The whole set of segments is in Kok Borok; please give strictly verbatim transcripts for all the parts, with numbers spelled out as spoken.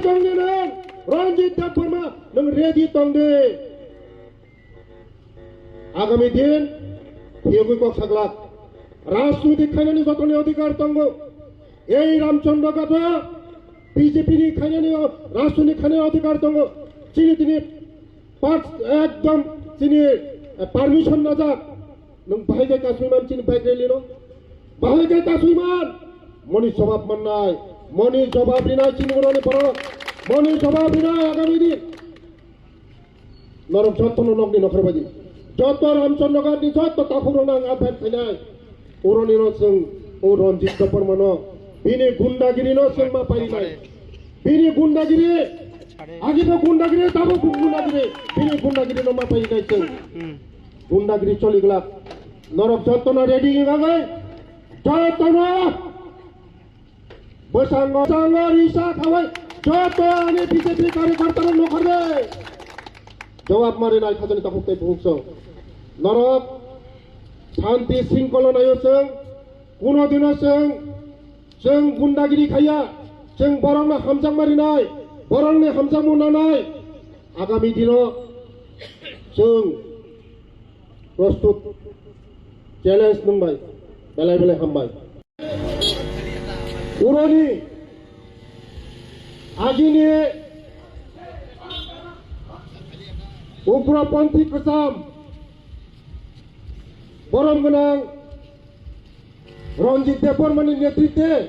Tongdi nwng, Ranjit Debbarma, nwng ready tongdi. Agami din, phiyogwi kok saglak. Rajniti khainani jotoni adhikar tongo. Ei Ramchandra Ghat o B J P ni khainani o-, rajniti khainani adhikar tongo. Chini tini part ekdom chini, eh, permission najak. Nwng bahai khe kasui man chini bike rally no? Bahai khe kasui man? Moni jobab mannai. Moni jobab rinai chini uroni borok. Moni jobab rinai agami din. Norok jotono nokni nokhor baidi. Joto Ramchandra Ghat ni joto takhuk rok nang update khainai. Uroni no chwng o Ranjit Debbarma no. Bini gundagiri no chwng ma painai. Bini gundagiri. Agi bo gundagiri, tabo bo gundagiri. Bini gundagiri no ma painai chwng. Gundagiri choli glak. Norok jotono ready ni bagwi. Jotono. Bwskango, bwskango risa khawai joto ani B J P karyakarta rok nokhardi. Jawab mari nai khajani takhuk tei bukhuk song. Norok shanti singkolo nayo chwng, kuno dino chwng, chwng gundagiri khaiya, chwng borokno hamjakma rinai, borokni hamjakmung nanai. Agami dino chwng prostut, challenge nung bai, belai belai hambai. Uroni agini ugroponthi kwcham borom gwnang Ranjit Debbarmani netritwe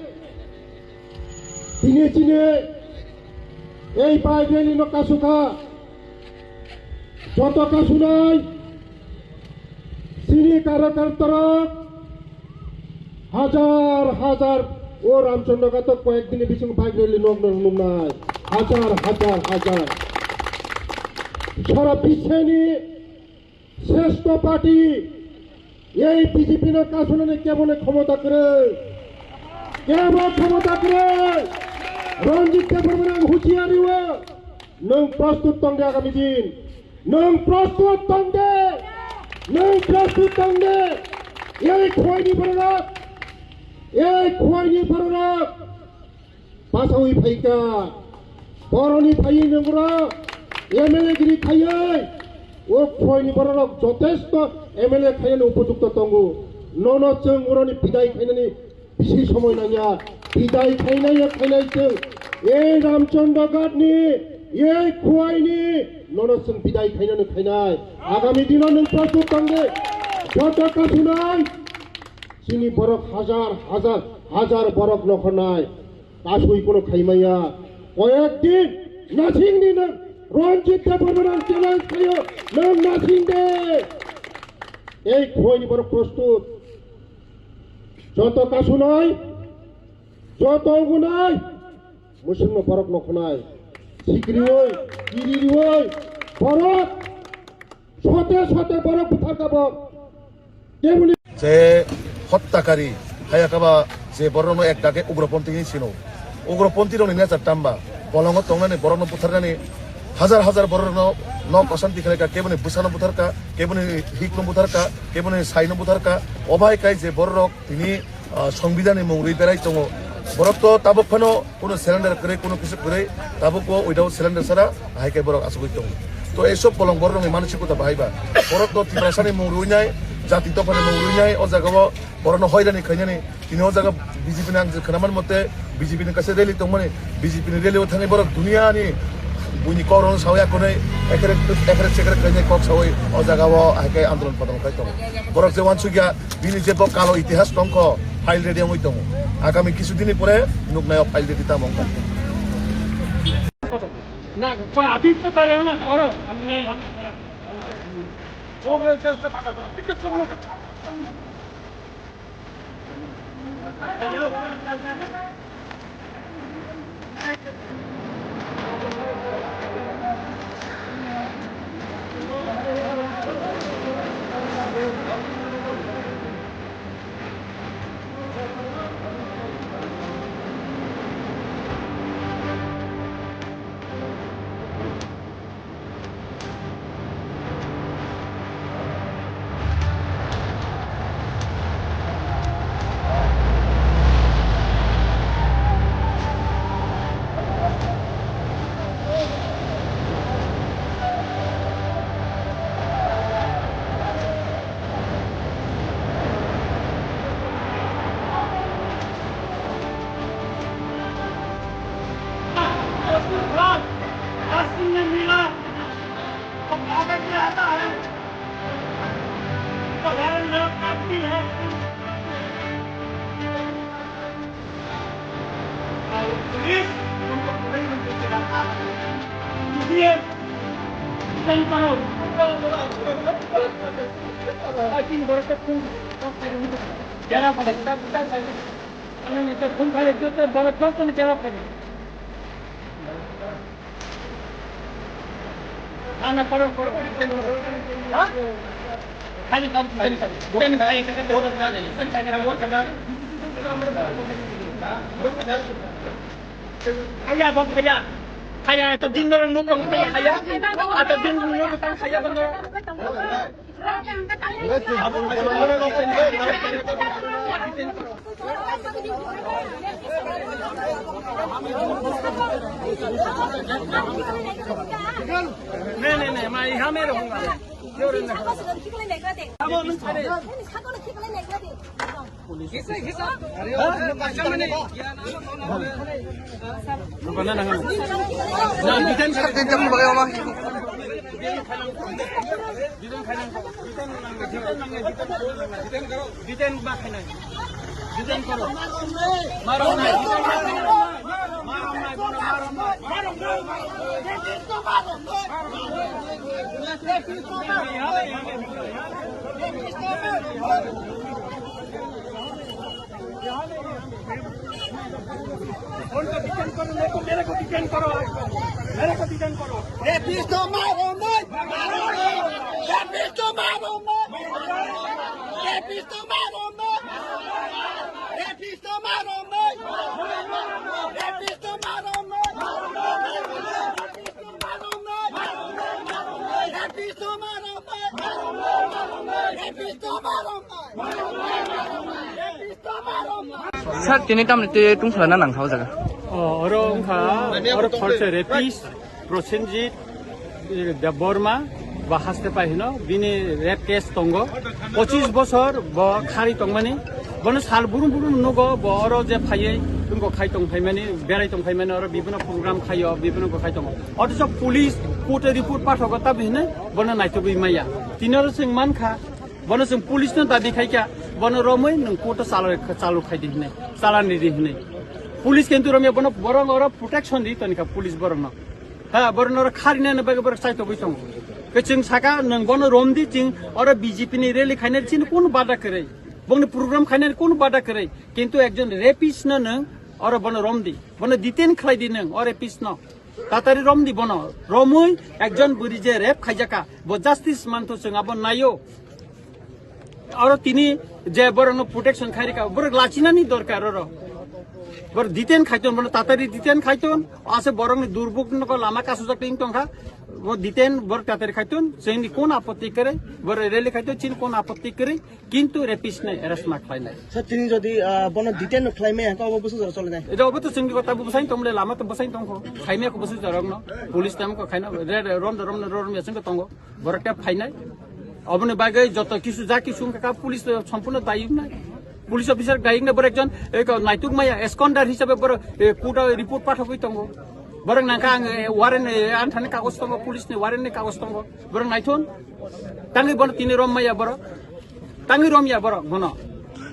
tini chini ei bike rally no kasukha. Joto kasunai chini karyakarta rok hajar hajar o Ramchandra Ghat o koyek dini bisingo bike rally nok nok nuknai. Hajar hajar hajar. Sara biswni shrestho party ei B J P no kasunani keboni khomota kwrwi. Kebo khomota kwrwi. Ranjit Debbarmani ang huchiari o. Nwng prostut tong de agami din. Nwng prostut tong de. Nwng prostut tong de. Ei khwaini bororok. Ei khwaini bororok. Basawi phaikha. Boroni phaiwi nwngrok M L A giri khaiwi. O khwaini bororok jotesto M L A khainani upojukto tongo. Nono chwng uroni bidai khainani bisi somoi nangya, bidai khainai ya khainai chwng. Ei Ramchandra Ghat ni, ei Khowai ni, nono chwng bidai khainani khainai. Agami dino nwng prostut tong de, joto kasunai. Chini borok hajar, hajar, hajar borok nokhornai. Kasui kono khaimaya. Koyek din nasing ni nwng Ranjit Debbarma nang challenge khayo, nwng nasing de. Ei Khowai ni borok prostut. Joto kasunai, joto gunai, musingno borok nokhonai, sikrioi, kiririoi, borok sote sote borok butharka bo. Keboni je hottakari, hayakaba je borokno ek dage ugroponthi hinwi sino. Ugroponthi rokni nature tamba, bolongo tongnani borokno butharnani hajar hajar borokno nok osanti khlaika, keboni bwsano butharka, keboni hikno butharka, keboni saino butharka, obai kai je borok tini, ah, Songbidanni mung rwi berai tongo. Borok to tabuk phano kuno surrender kwrwi, kuno kisu kwrwi, tabuk o without surrender sara hai khe borok achugwi tongo. To ei sob bolong borokni manosikota bahai ba. Borok to Tiprasani mung rwinai, jati dophani mung rwinai, o jagao borokno hoirani khainani. Tini o jaga B J P ni ang je khwnaman mote, B J P ni kaisa rally tongmani, B J P ni rally o thangwi borok duniya ni buini kok rokno sawi akonwi ekre, ekre chekre khainai kok sawi o jaga o hai khe andolon podolon khai tongo. Borok je uansukya bini je bo kalo itihas tongkho, file ready wngwi tongo. Agami kisu dini pore nuknai o file ready tamo wngkha. तुमने मिला, तो कागज में आता है, तो है, लोग काटती है। और पुलिस उनको पकड़ के लेके जाता है। इसलिए नहीं करो। लेकिन बरकत तुम जरा बरकत, तुम खाली जो तो बरकत तुम जरा करो। Kaya bang kaya. Kaya atau din orang nukang kaya. Atau din orang nukang kaya bang. नहीं, नहीं, नहीं, मैं यहाँ में रहूंगा। Detain ba khainai. Detain koro. Marom nai. Marom nai, bono marom nai. उनको डिटेन करो, मेरे को, मेरे को डिटेन करो, मेरे को डिटेन करो। रेपिस्ट को मारो नहीं, मारो नहीं। रेपिस्ट को मारो नहीं, रेपिस्ट को मारो नहीं। रेपिस्ट को मारो नहीं, रेपिस्ट को मारो नहीं। Sir, tini tamni twi tungphla na nang thao jaga. O, oro wngkha, oro khorsa rapist, Prosenjit, eh, Debbarma, ba haste pai hino, bini rape case tongo. Pochis bosor bo khari tongmani. Bono sal burum burum nugo, bo oro je phaiwi, tungko khai tong phaimani, berai tong phaimani, oro bibino program khaio, bibino ko khai tongo. Othocho police court-o report pathogo tabi hinwi bono naitugwi maya. Tini oro chwng mankha, bono chwng police-no dabi khaikha, bono romwi nwng court-o chalo, chalo khaidi hinwi, chalani di hinwi. Police kintu romya bono borok oro protection di tonikha police borokno. Ha, borokno oro kharinani bagwi borok chaitogwi tongo. Khe chwng saka nwng bono romdi, chwng oro B J P ni rally khainani chini kunu bada kwrwi, bongni program khainani kunu bada kwrwi, kintu ekjon rapist-no nwng oro bono romdi, bono detain khlaidi nwng o rapist-no. Tatari romdi bono. Romwi ekjon bwrwi je rape khaijakha, bo justice mantho chwng abo naio. Oro tini je borokno protection khairikha, borok lachinani dorkar oro. Borok detain khaiton, bono tatari detain khaiton, ase borokni durbuk nogo lama kasujak ting tongkha. Bo detain borok tatari khaiton, chini kon apotti kwrwi, borok rally khaiton, chini kon apotti kwrwi. Kintu rapist nai arrest ma khlainai. Sir, tini jodi, ah, bono detain no khlaimaya, hwnkhe obo bwswk jora cholinai? Edo obo to chwngni kota bo bwsai tongmole, lama to bwsai tongkho. Khaimaya ko bwswk jorokno. Police tam ko khaina, re, re, rom da rom na rom ya chwngko tongo. Borok ta phainai. Oboni bagwi joto kisu ja kisu wngkha police to sompurno dayik nai. Police officer dayik nai borok ekjon, eko naituk maya, esconder hisabe borok, eh, court o report pathogwi tongo. Borok nangkha ang, eh, warrant, eh, anthani kagoj tongo, police ni warrant ni kagoj tongo. Borok naithon. Tangwi bono tini rom maya borok. Tangwi romya borok bono.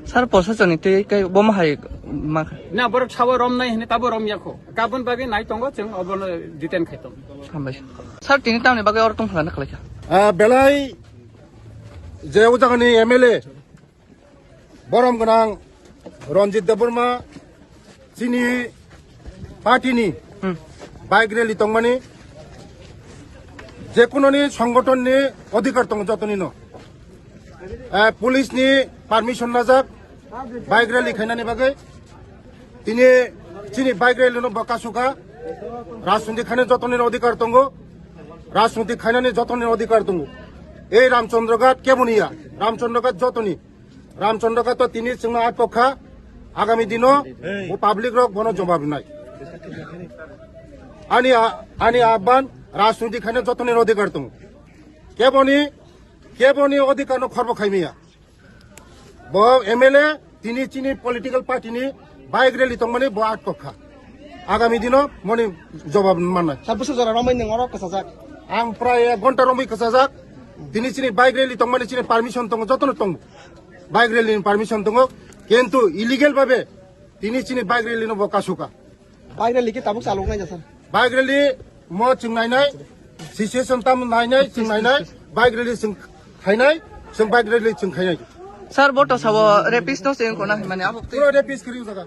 Sir, prosasoni tei kai bomo hai ma kha. Na, borok sabo romnai hini tabo romya kho. Kabun bagwi nai tongo chwng obono detain khai tongo. Hambai. Sir, tini tamni bagwi oro tongphla na khlai kha. Ah, belai je o jagani M L A borom gwnang Ranjit Debbarma chini party ni Hmm. bike rally tongmani, jekunoni songothon ni odhikar tongo jotoni no. Eh, police ni permission najak bike rally khainani bagwi. Tini chini bike rally no bwkha sukha. Rajniti khaina jotoni odhikar tongo. Rajniti khainani jotoni odhikar tongo. Ei Ramchandra Ghat keboni ya. Ramchandra Ghat jotoni. Ramchandra Ghat to tini chwngno atok kha, agami dino bo public rok bono jobab rinai. Ani a-, ani ahban rajniti khaina jotoni odhikar tongo. Keboni, keboni odhikar no khorbo khaimaya. Bo M L A tini chini political party ni bike rally tongmani bo atok kha. Agami dino moni jobab mannai. Sir, bwswk jora romwi nwng oro kwchajak? Ang prai ek ghonta romwi kwchajak. Tini chini bike rally tongmani chini permission tongo, jotono tongo. Bike rally ni permission tongo. Kintu illegal babe tini chini bike rally no bo kasuka. Bike rally khe tabuk chalok nai sir? Bike rally mo chwng nainai, situation tam nainai, chwng nainai, bike rally chwng khainai, chwng bike rally chwng khainai. Sir, bo to sabo rapist no se ko na mane abo twi. Pura rapist kiri jaga.